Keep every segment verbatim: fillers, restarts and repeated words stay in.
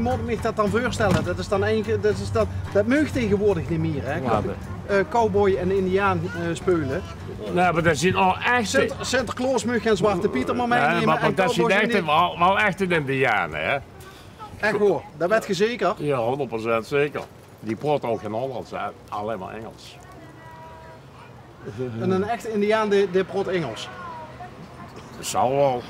Mót ich mich det dan veurstelle? Det is dan ein, det is dan, det maag taegewoordig neet mieë, hè? Waat? Eh, cowboy en indiaan, eh, speule. Nae, mer det zeen al echte. Sinter-, Sinterklaos maag geine Zwarte Pieter mieë mitnumme, mer det zeen cowboys en echte, indiaan. Waal, waal echte indiane, hè? Ech waor, det wèt geer zeker? Jao, hóngerd procent zeker. Die praote ouch gein Hollands, hè. Allein mer Engels. En ein echte indiaan, dae, dae praot Engels. Det zal waal.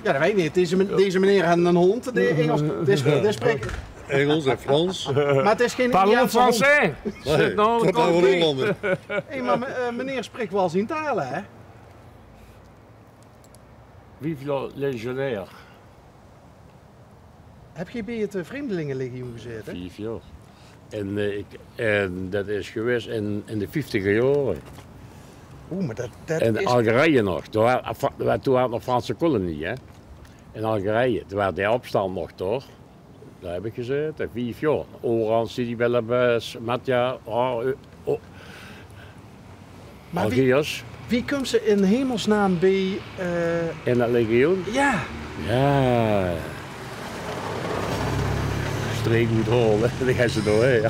Jao, det weit ich neet. Deze me-, deze meneer haet eine hóndj, dae Engels, dae sprik-, dae sprik- Engels en Frans. Mer 't is gein Indiaanse hóndj. Parlons français. Nae, det is waal ein Hollander. Hé, mer me-, eh, meneer sprik waal zien tale, hè? Vive le légionnaire. Höb geer bie 't, eh, Vreemdelingelegioen gezaete? Vief jaor. En, eh, ich, en det is gewaes in, in de vieftiger jaore. Oeh, mer det, det is in Algerije nog. Toen waar, toen waar 't nog Franse kolonie, hè. In Algerije. Toen waar de opstand nog, toch? Dao höb ich gezaete, vief jaor. Oran, Sidi Bel Abbès, Matia, oh, eh, oh. Mer wie, Algiers. Wie kums se in hemelsnaam bie, eh, in det legioen? Jao. Jao. Streek good hole, die gaon ze door, hè.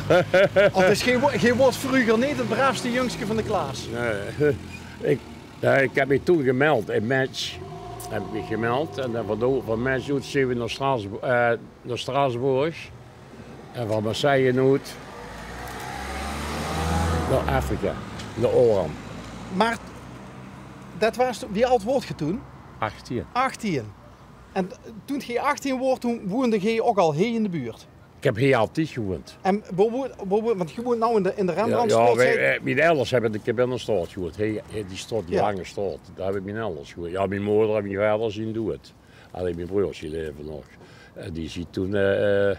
Oh, dus geer wo-, geer waort vreuger neet 't braafste jungske van de klaas? Nae. Ich, jao, ich höb mich toen gemeld in Metz. Höb ich mich gemeld en dan van do-, van Metz oet zeen v'r nao Straatsbo-, eh, nao Straatsburg en van Marseille oet nao Afrika, nao Oran. Mer det waas, wie aad waort geer toen? Achtien. Achtien. En toen geer achtien waort, toen woonde geer ouch al hie in de buurt? Ich höb hie altied gewoond. En wo wo-, wo wo-, want geer woont noe in de, in de Rembrandtstraot, jao, jao, mien elders höbbe in de Cabindastraot gewoond. Hie, hie, die straot, die lange straot, dao höbbe mien elders gewoond. Jao, mien moder en mien vader zeen doed. Allein mien broers die laeve nog. En die zeen toen, eh, eh,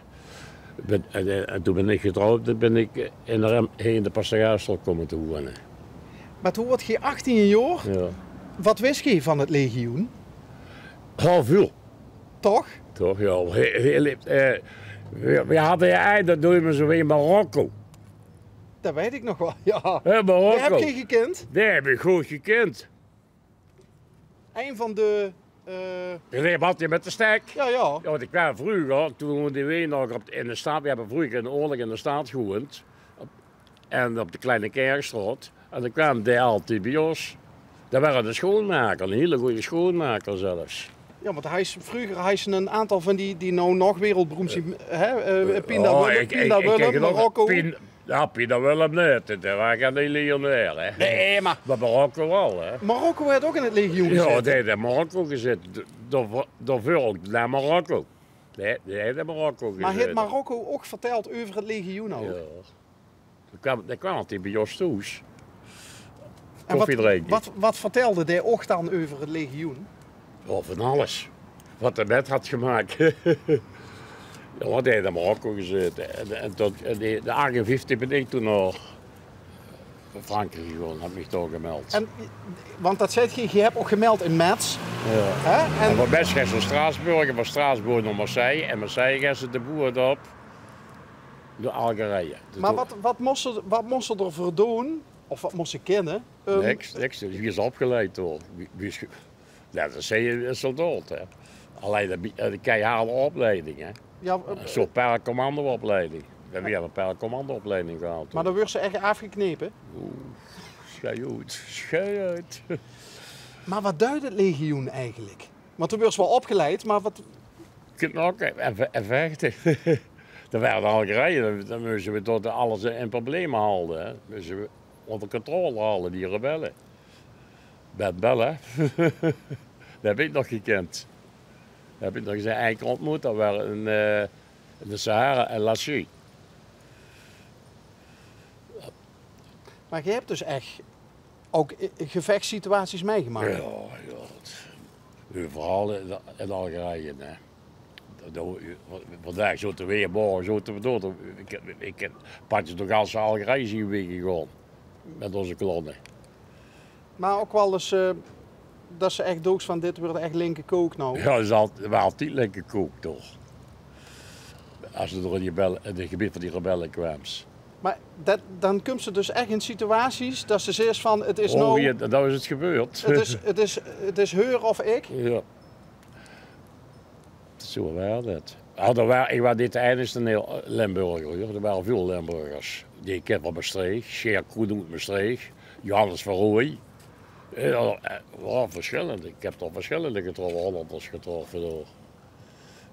bin, en, eh, en toen bin ich getrouwd, toen bin ich, eh, in de Rem-, in de Pastergaasstraot kómme te wone. Mer toen waort geer achtien jaor. Jao. Waat wis geer van 't legioen? Oh, väöl. Toch? Toch, jao. Hiel, hiel, eh, veer, veer hadde, jao, det neume ze weer Marokko. Det weit ich nog waal, jao. Hè, Marokko. Dae höb geer gekind? Dae höb ich good gekind. Ein van de, eh, jao, dae haw altied mit de stek. Jao, jao. Jao, want ich waas vreuger, toen woonde veer nog op, in de stad. Veer höbbe vreuger in Oorlik in de stad gewoond. Op, en op de Kleine Kerkstraot. En dan kwaam dae altied bie ós. Det waas eine sjoonmaker, eine hiele gooje sjoonmaker zelfs. Jao, want hae is, vreuger haw ze ein aantal van die, die noe nog wereldberoemd zeen, hè, eh, Pinda Willem, Marokko. Pin-, jao, Pinda Willem neet, det waas geine legionair, hè. Nae, mer Marokko waal, hè. Marokko haet ouch in 't legioen gezaete. Jao, dae haet in Marokko gezaete. Dao-, daoveur ouch nao Marokko. Dae, dae haet in Marokko gezaete. Mer haet Marokko ouch vertèld euver 't legioen ouch? Jao. Dae kwaam, dae kwaam altied bie ós thoes. En waat, waat vertèlde dae ouch dan euver 't legioen? Jao, van alles. Waat 'r mit haw gemaak. Jao, want hae haet in Marokko gezaete. En, en tot, en die, de achtenvieftig bin ich toen nao Frankriek gegange, höb mich dao gemeld. En, want det zaet geer, geer höb uch gemeld in Metz. Jao. Hè? En van Metz gaon ze nao Straatsburg, en van Straatsburg nao Marseille. En Marseille gaon ze de boert op. Door Algerije. Mer waat, waat mós se, waat mós se d'r veur doon? Of waat mós se kinne? Ehm, niks, niks. Wie is opgeleid, hoor. Wie, wie is ge-, jao, det is ein soldaat, hè. Allein de, de keiharde opleiding, hè. Jao, eh, ein soort paracommando-opleiding. Veer höbbe ein paracommando-opleiding gehad, hoor. Mer dan wuuers se ech aafgeknepe? Oeh, schei oet. Schei oet. Mer waat duit 't legioen eigelik? Want doe wuuers waal opgeleid, mer waat? Knokke en ve-, en vechte. Det wore de Algerije, dan, dan mós se tot alles in probleme halde, hè. Mós se ónger controle halde, die rebelle. Ben Bella, dae höb ich nog gekind. Dae höb ich nog ins ein kier óntmoot, det wore in, eh, in de Sahara en Lachi. Mer geer höb dus ech ouch, eh, gevechtssituaties mitgemaak? Jao, jao. Euveral in, in Algerije, hè. Dao, dao, vandaag zote veer, morge zote veer dao. Ich, ich, ich, Patje, de ganse Algerije zeen veer gegaon. Mit ózze kolonne. Mer ouch waal ins, eh, det se ech doogs van: dit wuuert ech linke kook noe. Jao, det is al-, det waas altied linke kook, toch? Es se door in die rebelle, in 't gebied van die rebelle kwaams. Mer det, dan kums se dus ech in situaties det se zaes van: 't is noe, jao, det is 't gebeurd. 't Is, 't is, 't is heur of ich. Jao. Zoe waor det. Ja, d'r waar, ich waar neet de einigste Nederl-, Limburger, huur. D'r ware väöl Limburgers. Die ich kin van Mestreech, Sjeer Koenen oet Mestreech, Johannes van Rooij. Ja, eh, waal versjillende. Ich höb d'r versjillende getroffe, Hollanders getroffe dao.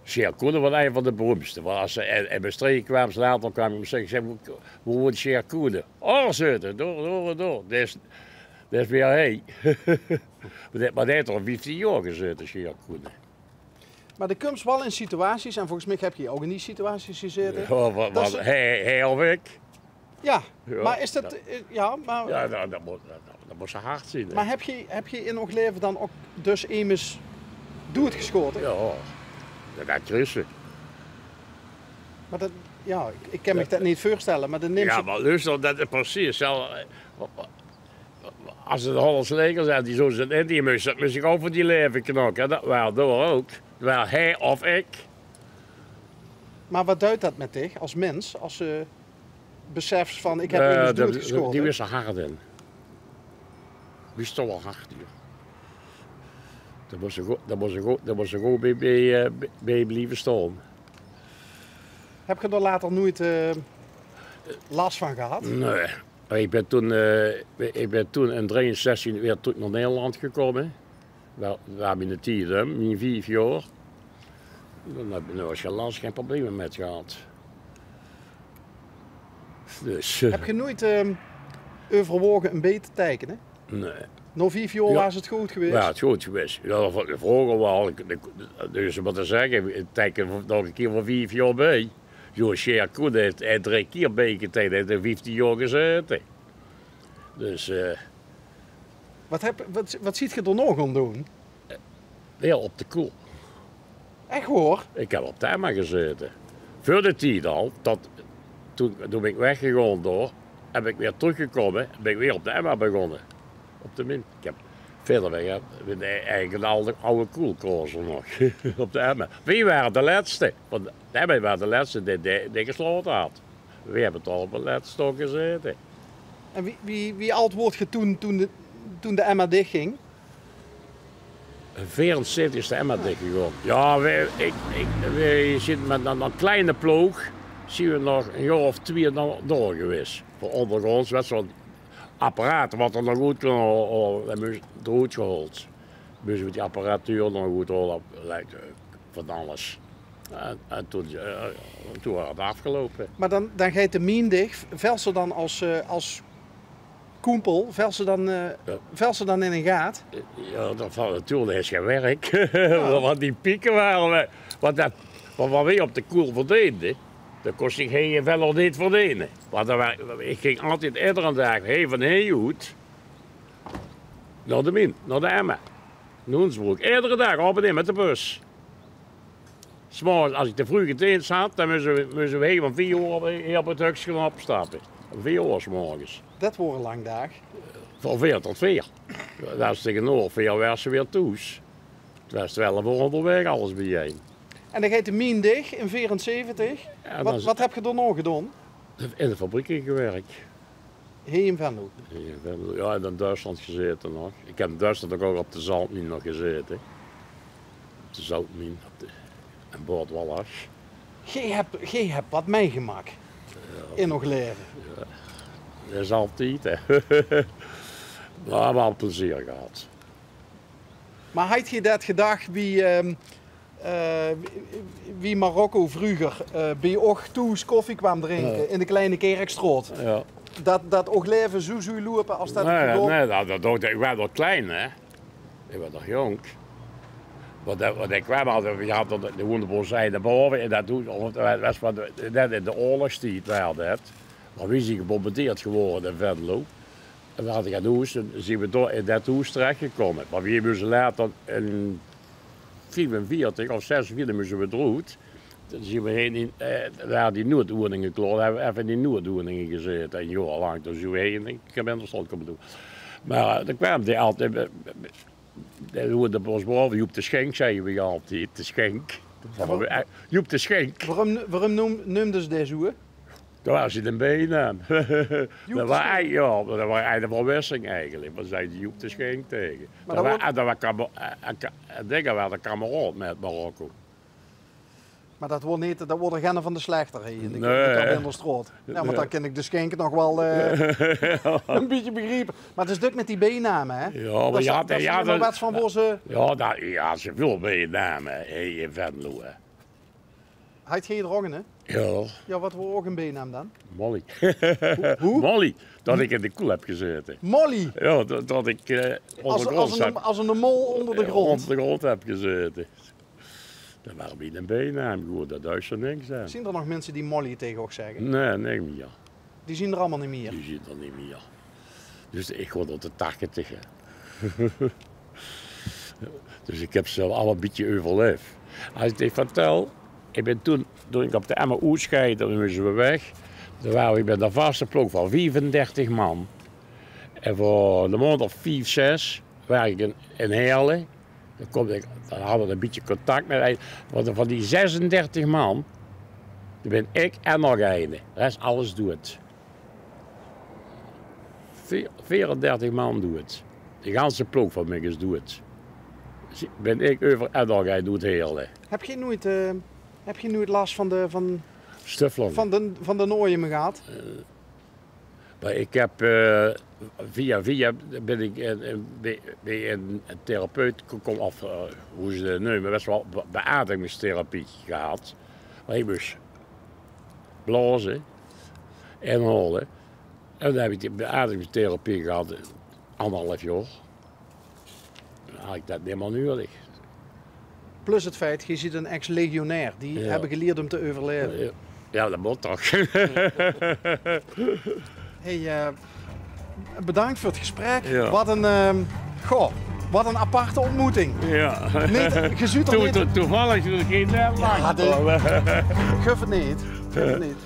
Sjeer Koenen waas ein van de beroemdste. Want es ze in, in Mestreech kwaam, later kwaam ich Mestreech, ich zag: "Wo, wo woont Sjeer Koenen?" "Oh," zaet 'r, "dao, dao, dao. Det is, det is weer hie." Mer dae, mer dae haet d'r al vieftien jaor gezaete, Sjeer Koenen. Mer de kums waal in situaties, en volges mich höb geer ouch in die situaties gezaete. Ja, wa-, wa-, hae, hae of ich? Ja, ja, mer is det, eh, ja, mer ja, det, det mót, det, det mót zo hard zeen, hè. Mer höb geer, höb geer in uch laeve dan ouch dus emes doedgesjaote? Ja, det, det kriss se. Mer det, ja, ich, ich kin mich det neet veurstelle, mer dan nims se... Ja, mer luuster, det is precies, ja, eh, wa-, wa-, es 't Hollands leger zeen, die zo zeen in, die mós, mós ich ouch veur die laeve knokke, hè. Det waar dao ouch. Waar hae of ich. Mer waat duit det mit dich es mins, es se besefs van: "Ich höb emes doedgesjaote"? Eh, die, die waas d'r hard in. Die waas toch waal hard, huur. Dao mós se good, dao mós se good, dao mós se good bie, bie, eh, bie, bie blieve staon. Höb geer dao later noeit, eh, las van gehad? Nae. Ich bön toen, eh, ich bön toen in drieënzestig weer trök nao Nederland gekómme. Waal, waal miene tied, hè, mien vief jaor. Dan höb ich noeits gein las, gein probleme mit gehad. Dus, eh. Höb geer noeit, ehm, euverwaoge ein beet te teikene? Nae. Nao vief jaor waas 't good gewaes? Ja, 't good gewaes. Ja, van, vroeger waal. Ich, ich, dus waat te zègke, ich teike nog ein kier veur vief jaor bie. Zo, Sjeer Koenen haet, haet drie kier biegeteikend, haet 'r vieftien jaor gezaete. Dus, eh. Waat höb, waat, waat zeet geer dao nog aan 't doon? Ja, op de koel. Ech waor? Ich höb op de Emma gezaete. Veur de tied al, tot, toen, toen bön ich weggegange dao, höb ich weer trökgekómme, bön ich weer op de Emma begós. Op de min. Ich höb wiejer weg, mit de, eigelik ein aw, aw koelkazer nog. Op de Emma. Veer wore de lèste. Want de Emma waas de lèste dae, dae, dae geslaote haw. Veer höbbe toch op 't lèts toch gezaete. En wie, wie, wie ald waort geer toen, toen de, toen de Emma dichgóng? In veerenzeventig is de Emma dichgegange. Ja, veer, ich, ich, veer zeen mit ein, ein kleine ploog, zeen veer nog ein jaor of twieë dao, dao gewaes. Veur óngergrónds, wèts se, zo'n apparaat waat d'r nog good kós, o, o, det mós d'r oet gehaold. Mós se die apparatuur nog good haole, like, eh, van alles. En, en toen, eh, toen waas 't aafgeloupe. Mer dan, dan geit de mien dich, vèls se dan es, eh, es koempel, vèls se dan, eh, vèls se dan in ein gaat? Ja, det waas natuurlik, is gein werk. Ja. Want die pieke wore, want det, want waat veer op de koel verdeende, det kós ich hie in Venlo neet verdeene. Want dao wa-, ich ging altied eder daag hie van hie oet nao de mien, nao de Emma. Nao Hoensbroek. Eder daag op en neer mit de bus. 's Morges, es ich te vreug get ins haw, dan mós se, mós se hie van veer oor hie op 't hökske opstappe. Van veer oor 's morges. Det waore lange daag. Van veer tot veer. Dan waas se taenge veer waas se weer thoes. 't Waas twelf oor óngerwaeg, alles biejein. En dan geit de mien dich in veerenzeventig. Ja, waat, waat höb geer dao nog gedaon? In de fabrieke gewirk. Hie in Venlo? Hie in Venlo, ja, en in Duitsland gezaete nog. Ich höb in Duitsland ouch al op de zoutmien nog gezaete. Op de zoutmien, op de, aan boord Wallach. Geer höb, geer höb waat mitgemak in uch laeve. Ja. Det is altied, hè. Mer waal plezeer gehad. Mer haw geer det gedach wie, ehm, eh, wie, wie Marokko vreuger, eh, bie uch thoes koffie kwaam drinke in de Kleine Kerkstraot? Ja. Det, det uch laeve zoe zów loupe es det... Nae, nae, det, det, det, ich waas nog klein, hè. Ich waas nog jónk. Want det, want ich kwaam altied, veer hadde, de woonde bie ós nao bove in det hoes, of 't waas van de, net in de oorlogstied waas det. Mer veer zeen gebombardeerd gewore in Venlo. En veer hadde gein hoes, en zeen veer dao in det hoes terechgekómme. Mer veer móste later in viefenveertig of zesenveertig móste veer d'roet. Toen zeen veer hie in, eh, veer hadde die noodwoninge klaor, höbbe veer effe in die noodwoninge gezaete, ein jaor lank. Toen zeen veer hie in de gemeintestraot kómme woene. Mer, eh, dan kwaam die altied, eh, dae woonde bie ós bove, Joep de Schink, zagte veer altied, de Schink. Ja, wa-, eh, Joep de Schink. Waorum, waorum neum-, neumde ze dae zoe? Det waas ziene bienaam. Joep de Schink. Det waas eigelik, ja, det waas eigelik ein verwissing eigelik. Veer zagte Joep de Schink taenge. Mer det waas, det waas kame-, eh, eh, ka-, eh, dinger waas de kameraod mit Marokko. Mer dat woort neet, dat woort d'r genne van de Slechter hie in de, in de Kabinderstraot. Nae. Jao, want dan kin ich de Schinke nog waal, eh, e bietje begriepe. Mer 't is dök mit die bienaome, hè? Jao, mer jao, jao, dat, jao, ze höbbe waal bienaome, hè, in Venlo, hè. Haet geer d'r ouch eine, hè? Jao. Jao, wat woor ouch 'ne bienaam dan? Molly. Wie? Molly, dat ich in de koel höb gezaete. Molly? Jao, dat, dat ich, eh, es, es eine, es eine mol ónger de grond. Ónger de grond höb gezaete. Dat waor miene bienaam, good, dat duis se niks aan. Zien d'r nog minse die Molly tege uch zègke? Nae, neet mie. Die zien d'r allemaol neet mie. Die zien d'r neet mie. Dus ich woor tot de tachtig, hè. Dus ich höb ze alle e bietje euverlaef. Es ich dich vertèl, ich bin toen, toen ich op de M O oetscheidde, toen móste v'r weg. Toen wore v'r bie de vaste ploog van viefendertig man. En veur 'n maondj of vief, zès wore ich in, in Heerle. Dan kóm ich, dan hadde v'r e bietje contact mit ein. Want van die zesendertig man, dao bin ich en nog eine. De res alles doed. Veer-, veerendertig man doed. De ganse ploog van mich is doed. Zie-, bin ich euver en nog eine oet Heerle. Höb geer noeit, eh, höb geer noeit las van de, van, Stuflong. Van de, van de Nojem gehad? Eh, Mer ich höb, eh, via via bin ich, eh, eh, bie, bie eine, eine therapeut gekómme, of, eh, wie ze dat neume, bès waal be-, beademingstherapie gehad. Mer ich mós blaoze, inhaole. En dan höb ich die beademingstherapie gehad, eh, angerhaaf jaor. Dan had ich dat neet mie nudig. Plus 't feit, geer zeet 'ne ex-legionair. Die höbbe gelierd óm te euverlaeve. Jao, jao, dat mót toch. Hey, eh, bedank veur 't gesprek. Jao. Wat 'n, ehm, goh, wat 'n aparte ontmoeting. Jao. Neet, geer zuut d'r neet, toevallig zuut geer neet lang. Jao, dat, guf 't neet. Guf 't neet.